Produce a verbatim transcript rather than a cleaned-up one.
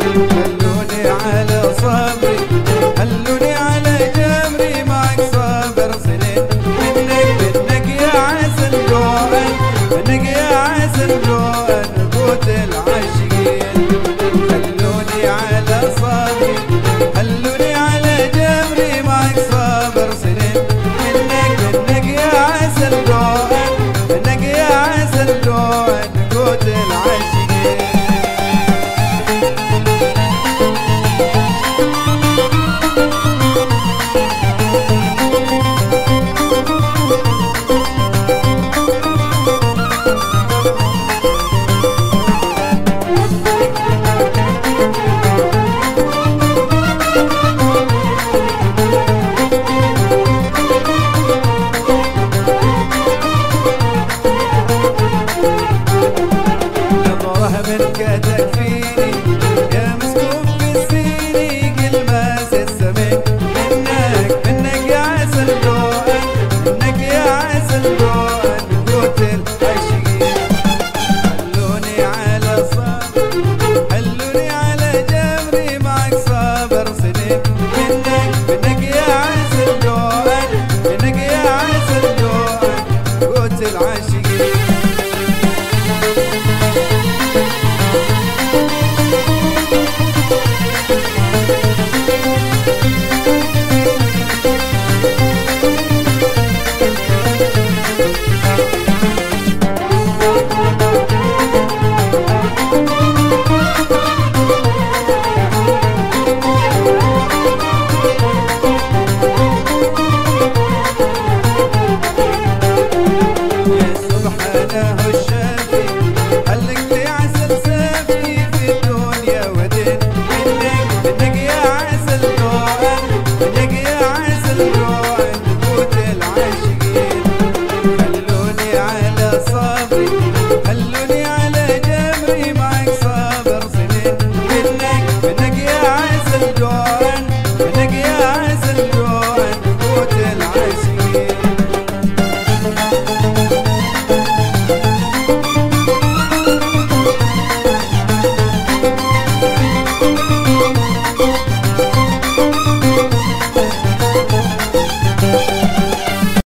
خلوني على صبري، خلوني على جمري، معك صابر سنين. منك، منك يا عسل ذوقك، منك يا عسل ذوقك، قوت العاشقين. خلوني على صبري، خلوني على جمري، معك صابر سنين. منك، منك يا عسل ذوقك، منك يا عسل ذوقك، قوت العاشقين. نظرة من كتك فيني،